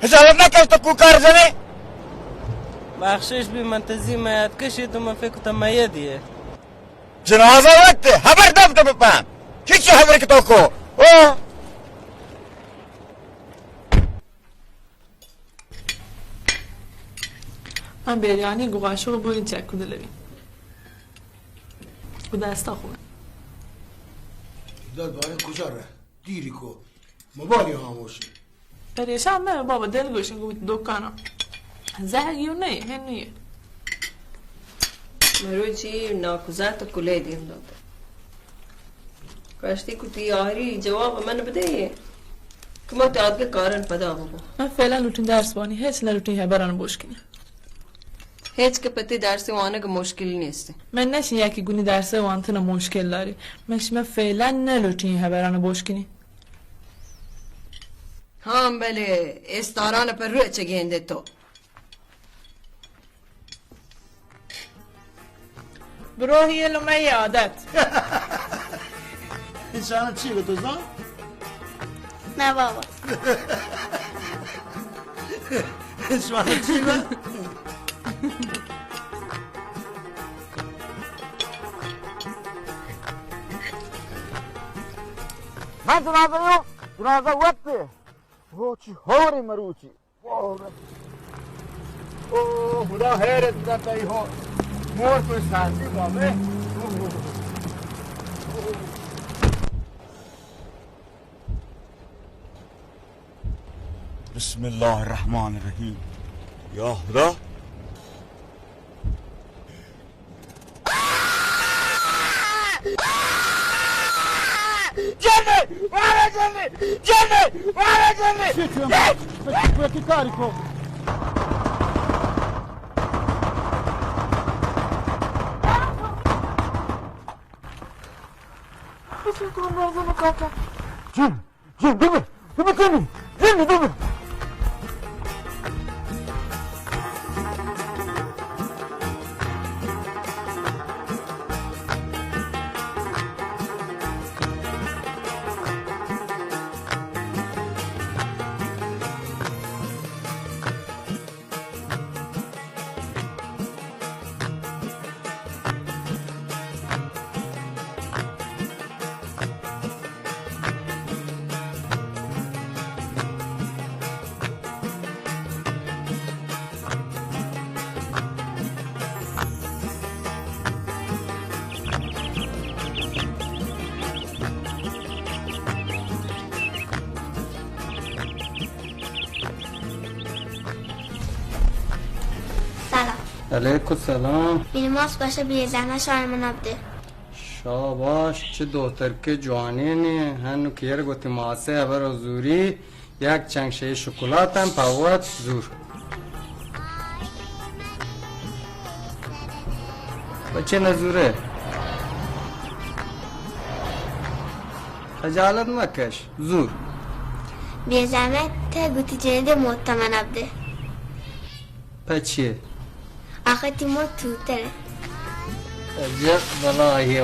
اجازت نہ کش تو کوکار جنے۔ بخشش بی من تزی میت کشی تو من فکر تا میت دیئے۔ جنازہ وقت ہے، خبر دب تو بپام۔ کچھ خبر کہ تو کو۔ او۔ من بریانی گو قاشق بوین چک کدلوی۔ گو دستا خوبه۔ داد بارے کجا رہ؟ دیری کو۔ موبایل خاموشی۔ پریشان مبه بابا، دلگوشین گو دکانا۔ زهگیو نه، هنیه۔ مروچی ناکوزات کلی دیم داد۔ گوشتی کہ تئی آخری جواب من بدئے کہ ما تئی آدگہ کاران پدا بگو۔ من فعلاً لوٹین درس وانی، هچ نہ لوٹین هبران بوشکنی۔ هچ کہ پہ تئی درس وانگ مشکل نیست۔ من نشین یکی گونی درس وانتن مشکل داری۔ من شما فعلاً نہ لوٹین هبران بوشکنی۔ ہاں بلے استاران پر روی چہ گیندے تو۔ بروہی لمہ عادت۔ انسان چی گو تو زان؟ نہ بابا۔ انسان چی گو؟ من جنازہ یو، جنازہ وقت۔ او چی ہوری مروچی۔ او خدا خیرت بدات، ای ہو مور تو ساسی بابے۔ بسم اللہ الرحمن الرحیم۔ یا خدا۔ جنی! مارا جنی! جنی! مارا جنی! چی چی؟ کوئی کاری کو؟ جن! جن، دمه، دمه، جن، جن، دمه. سلام. علیکم سلام. منی ماس گوشت بے زحمت شوہر منا بدے. شاباش، چہ دخترکے جوانینے، ہنو کیر گوتی ماسے ہبر و زوری، یک چنگ شے شکلاتن پہ وت زور. بچے نزورے. خجالت مکش، زور. بے زحمت تہ گوتی جندے موت منا بدے. پہ چیے؟ آخہ تی موت توترے. عجب بلائے.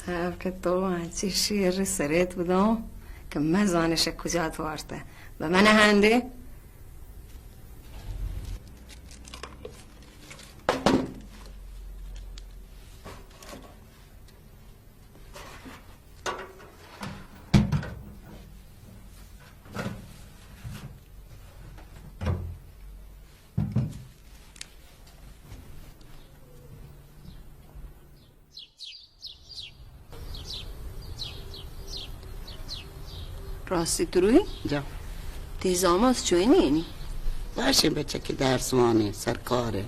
صاحب کہ تو انچی شیر سریت بدوں کہ من زانش کجا تو وارتہ. بہ من ہندے. راستی تروی؟ جا. تی زاماس چوینی اینی؟ باشیں بچکی درس وانی، سرکاریں.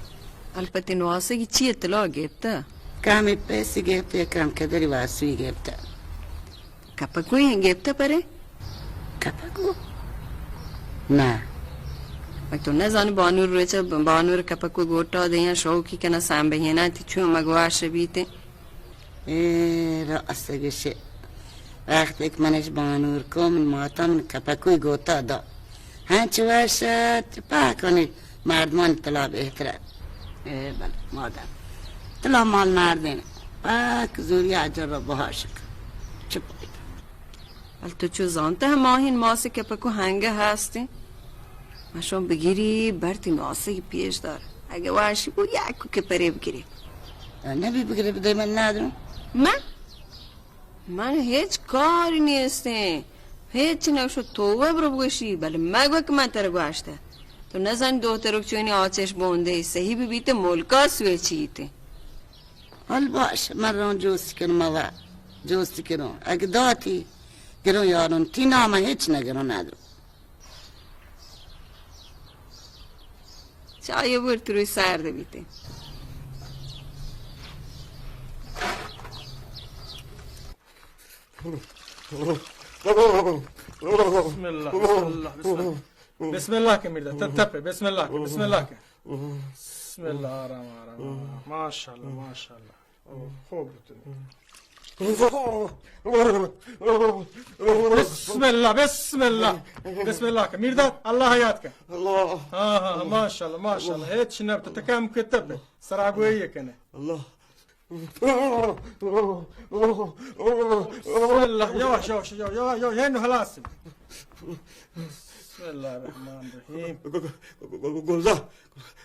البت نواسگی چی اطلاع گپتہ؟ کمی پیسی گپتہ، کم کدری واسوی گپتہ. کپکوی گپتہ پرے؟ کپکو؟ نہ. تو نزانی بانور روچہ، بانور کپکو گوٹا دیاں شوقی کنا سامبہینا تی چون مگواش بیتے. اے راست گشے. وقتی کہ منش بانور کو، من ماتا من کپکوی گوتا دا. ہنچ وش ات، پاک کنی مردمان تلا بہتر ات. اے بل مادر، تلا مال مردین، پاک زوری اجر را بہاشک. چپ بیت. بل تو چو زانتہ ماہین ماس کپکو ہنگہ ہستیں؟ مشون بگیری، برتی ماسگ پیش دار. اگہ واشی بو، یک کپرے بگیری. نبی بگیری بدے من ندارم. من؟ من ہچ کاری نیستیں. ہچ نگوشو، تو و برو بگوشی، بلے مگو کہ من ترا گوشتہ. تو نزانی دوترک چونی آچش بوندے، صحیح ببیت ملکا سویچیت. حال باش، من رون جوست کنم، موا جوست کنم. اگہ داتی گرون یارون، تی نام ہچ نگرون ندارم. چای بور، تروی سرد بیتے. بسم اللہ، بسم اللہ، بسم اللہ. بسم اللہ کہ میرداد، تپ، تپ، بسم اللہ کہ، بسم اللہ کہ. بسم اللہ، آرام، آرام، آرام. ماشاءاللہ، ماشاءاللہ. او، خوب بوتہ. بسم اللہ، بسم اللہ، بسم اللہ کہ میرداد، اللہ یاد کن. اللہ. ہاں، ہاں، ماشاءاللہ، ماشاءاللہ. ہچ نبت، تکم کتب سراگوئی کنے. اللہ. بسم اللہ، یواش، یواش، یواش، یواش، یواش، ہینو ہلاس. بسم اللہ الرحمن الرحیم. گلزار،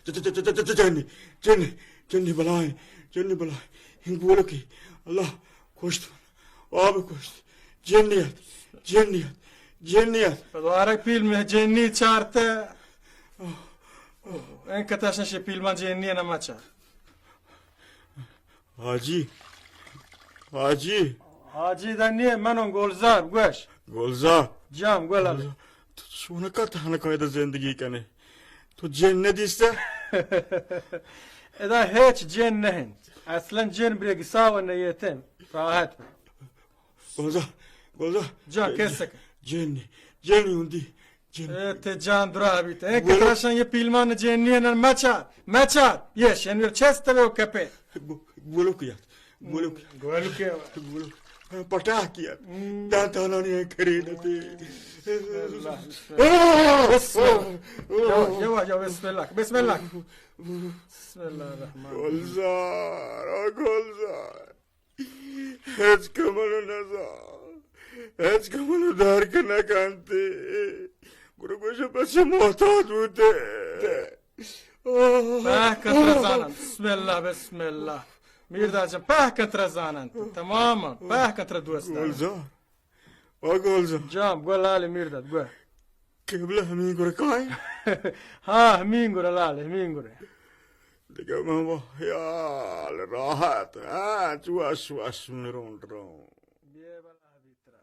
ج-، ج-، ج-، ج-، ج-، جنی، جنی، جنی بلائیں، جنی بلائیں. ہنگ بولو کہ اللہ کشت من، آب کشت. جنی ات، جنی ات، جنی ات. پدوارک پیل میں جنی چارتے. این کتاش نشی پیل من جنی نمچار. حاجی، حاجی. حاجی دنی، منو گلزار، گوش. گلزار. جام، گل علی. گلزار. تو چونکا تنکا ادا زندگی کنے؟ تو جن ندیستہ؟ ادا ہچ جن نہ انت. اصلاً جن برے گساو نیتن. راحت بے. گلزار، گلزار. جان، کیسے کہ؟ جن، جن ہوندی. جن. اے تے جان دراہ بیت. اے گلو- کتراشاں یہ پیلمان جنی نن مچار، مچار. یہ شنویر چست بے و کپے. گو-، گولو کیات. گولو کیات. گولو کیات. گولو. پٹا کیات. ہم. دان تانانی ہیں کرے نتے. بسم اللہ، بسم اللہ. بسم اللہ. یو، یو، یو، بسم اللہ، بسم اللہ. بسم اللہ الرحمن الرحیم. گلزار، او گلزار. ہچ کمل نزان، ہچ کمل درک نکنتے. گڑا گوشے بس محتاط بوتے. پہ کتر زانن. بسم اللہ، بسم اللہ. میرداد جان، پہ کتر زانن. تمام پہ کتر دوست دارن. گلزار. او گلزار. جام، گل علی میرداد، گل. قبلہ ہمین گرے کائیں؟ ہاں، ہمین گرے لال، ہمین گرے. دگہ من و خیال راحت، ہاں، چو وش وش مرون رون. بے بلا بیترا.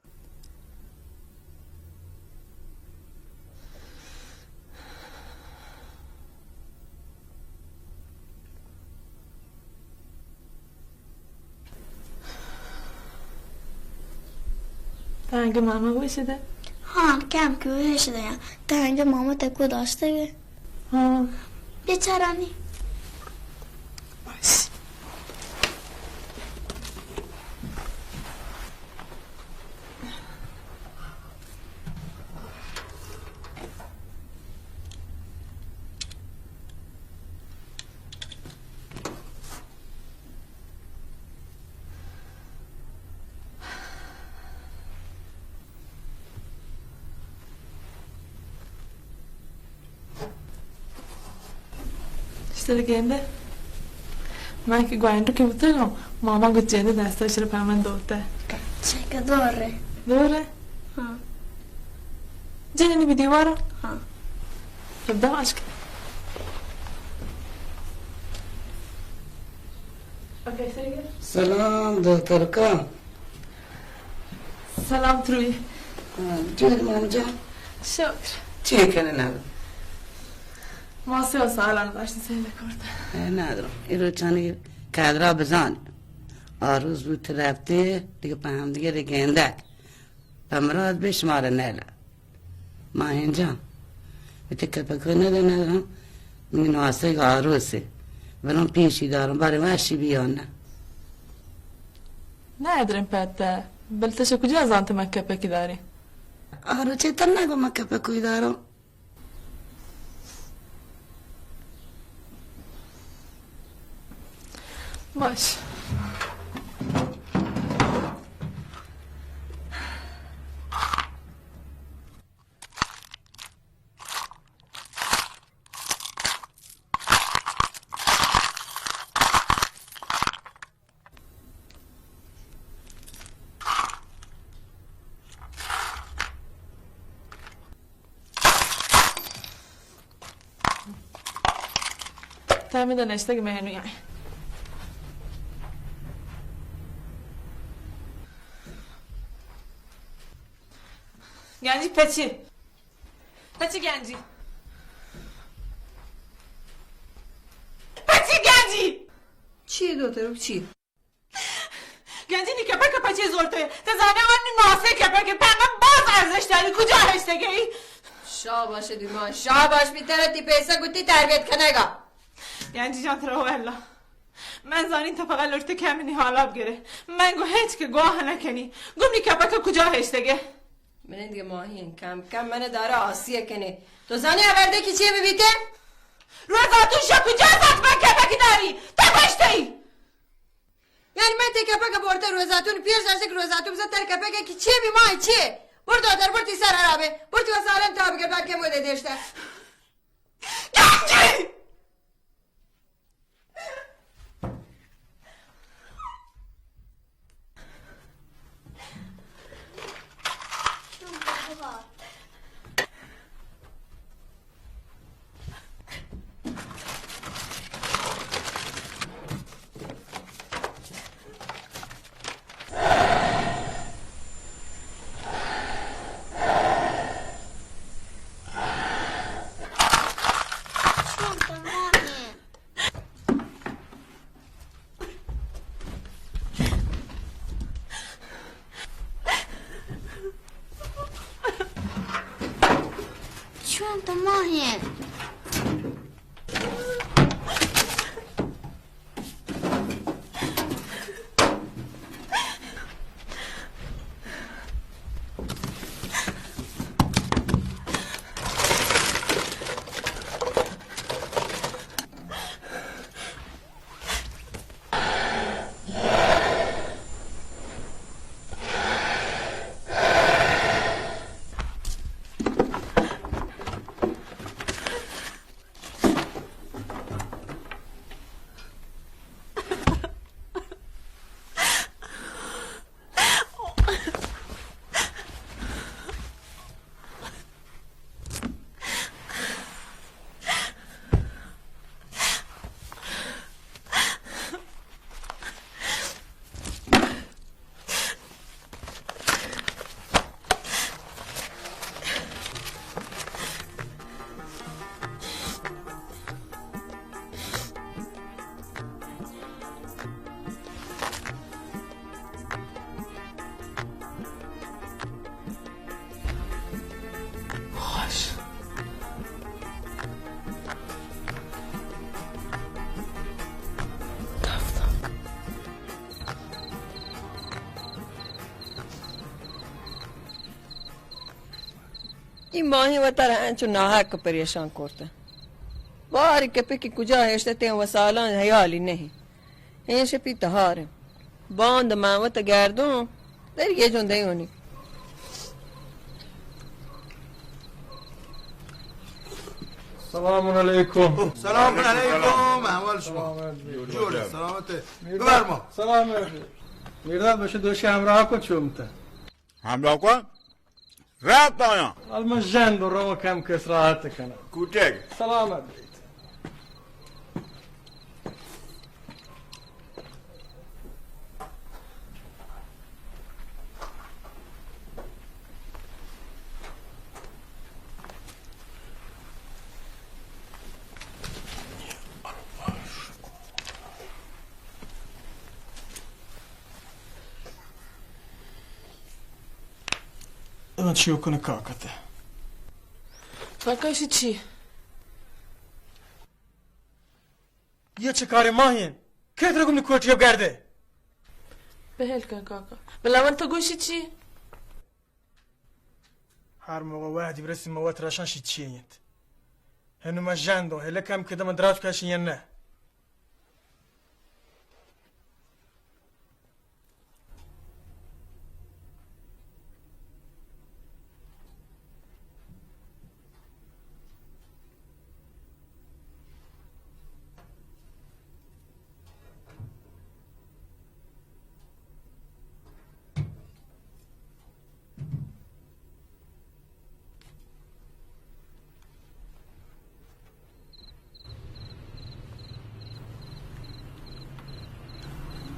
تانکہ ماما گوش دے. ہاں، کم کہ گوش دے. تانکہ ماما تکو داشتہ گے. ہاں. بیچارانی. باش. اشتر گندے؟ من کہ گوانڈو کہ بوتگاں، ماما گو جندے دستا شر پہ من دوتا. چکہ دورے؟ دورے؟ ہاں. جنینی بی دیوارا؟ ہاں. خب دا اشک. سلام دکتر کا. سلام تروی. جوڑ مام جان؟ شکر. چی کنه ندارم؟ ما سه سالان داشتیم سیل کرده. اه، ندارم. این روچانی کدرا بزن. آ روز بود رفته، دیگه په هم دیگه گندک. په مراد به شما را نیله. ماهین جان، به تی کپکو نده ندارم. من ناسه آروسه. برام پیشی دارم، باره وشی بیان نه. نه ادرم پته، بل تشه کجا زانت من کپکی داری؟ آرو چطور نگو من کپکوی دارم؟ باش. تمیدا نشتگ مهنوی. گنجی پچی؟ پچی گنجی؟ پچی گنجی؟ چی دو ترو چی؟ گنجی نی کپک پچی زورته؟ ته زانه آنی ماسه کپک، په من باز ارزش داری. کجا هشتگی؟ شاباش دیما، شاباش. می ترا تی پیسه گو تی تربیت کنگا. گنجی جان ترا والله. من زانین ته فقط لوٹته که منی حالا بگره. من گو هیچ که گواه نکنی. گو می کپک کجا هشتگی؟ من دیگه ماهین کم کم من داره آسیه کنی. تو زانی آورده کی چی ببیته؟ روزاتون شا کجا زد من کپک داری؟ تو پشتی! یعنی من تی کپک برته روزاتون پیش داشته که روزاتون بزد تر کپک کی چی بی مای چی؟ برد آدر برد تی سر حرابه. برد تی وسالن تا بگر بلکه موده دشته. گنجی! چون تو ماهیه؟ این ماهی وتر انچو ناحق پریشان کرته. باری کپی که کجا هشته تی وسالان حیالی نهی. این شپی تهاره. باند من وت گردون. در یه جون دیونی. سلام علیکم. سلام علیکم. احوال شما؟ سلامت بید. جوڑ، سلامت. میرداد، بفرما. سلامت. میرداد، بشه دوشی همراه کن چون تا. همراه کن؟ رفت آیا. حال من ژند و رو کم که استراحت کنم. کوچک. سلامت بید. چیو کن کاکت؟ کاکا، ایشی چی؟ یہ چه کار ماهین؟ که تر گمنی کوٹی بگرده؟ بهل کن کاکا. بلا من تو گوشی چی؟ هر موقع وهدی برسی ما وت رشان شی چی انت؟ هنو ما جندو، هله کم که دم دراج کشی یا نه؟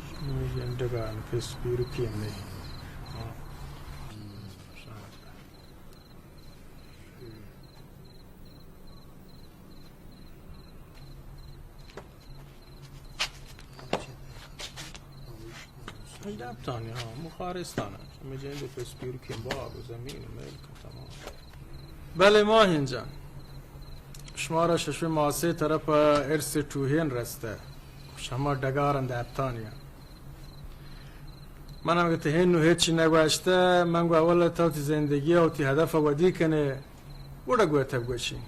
شما ژندگان پس پیرکی نہ. دپتانی ها، مخارستان. شما جند پس پیرکین باغ و زمین و ملک و تمام. بله ماهین جان، شما را ششمی ماسه طرف ارث ٹوهین رسته. شما ڈگارن دپتانی ها. من هم گت هنو هچی نگوشته. من گو اول تو تی زندگی و تی هدف ودی کنه. گڑا گوتگ گوشی.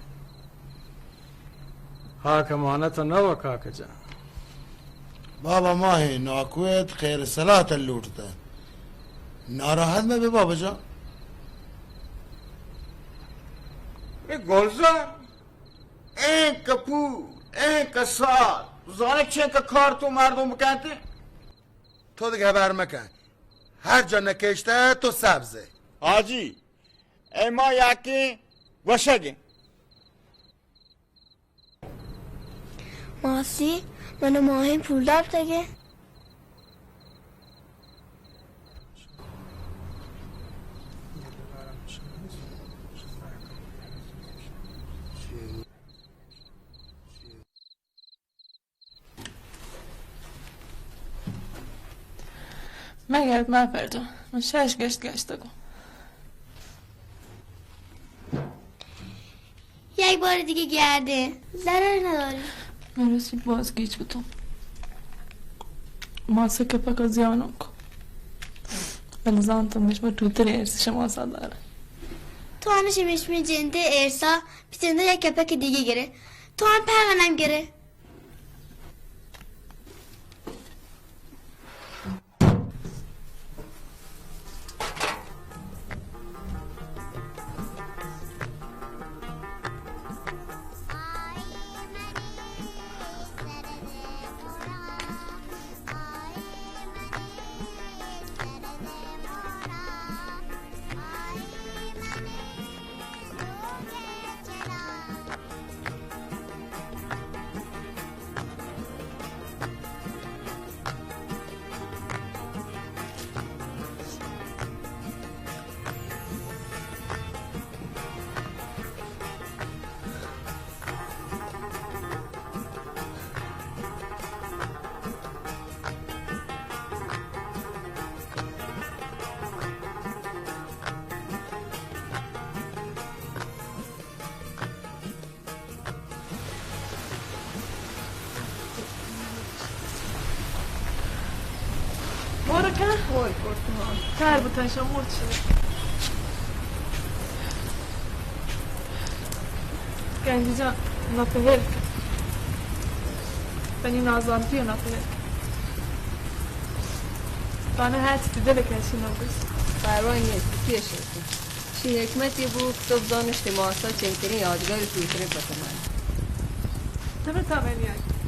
ہاک امانت نہ و کاکہ جان. بابا ماہے ناکویت خیر صلاحت لوٹتا. ناراحت مہ بے بابا جان. اے گلزار، اے کپور، اے کسار، زانک چین کہ کار تو مردم بکنتے؟ تو دیگه خبر مکن. هر جا نکشته تو سبزه. حاجی، اے ما یکیں گوشگیں. ماسی، من ماہیں پول داتگیں. مگرد مپر جان، من شش گشت گشتگم. یک بار دیگه گردین، ضرر نداره. من راستی باز گیج بوتم. ماسه کپک زیانم کو. بل زانتم مشما توتر ارث شما سا داره. تو همیشه مشمی جنده ارثا پیتنده یک کپک دیگه گره. تو هم پرونم گره. بارکه. وای، کار بوتن شما چی؟ گنجی جان، نپهل کن. تنی نازانتی نپهل کن. تانه هر چی دل کشی نگوش. پروا نیست، پیش کن. شی حکمت یه بو که تو بزانش تی ماسا چنترین یادگار توترین پسمند. تو به تمنیت.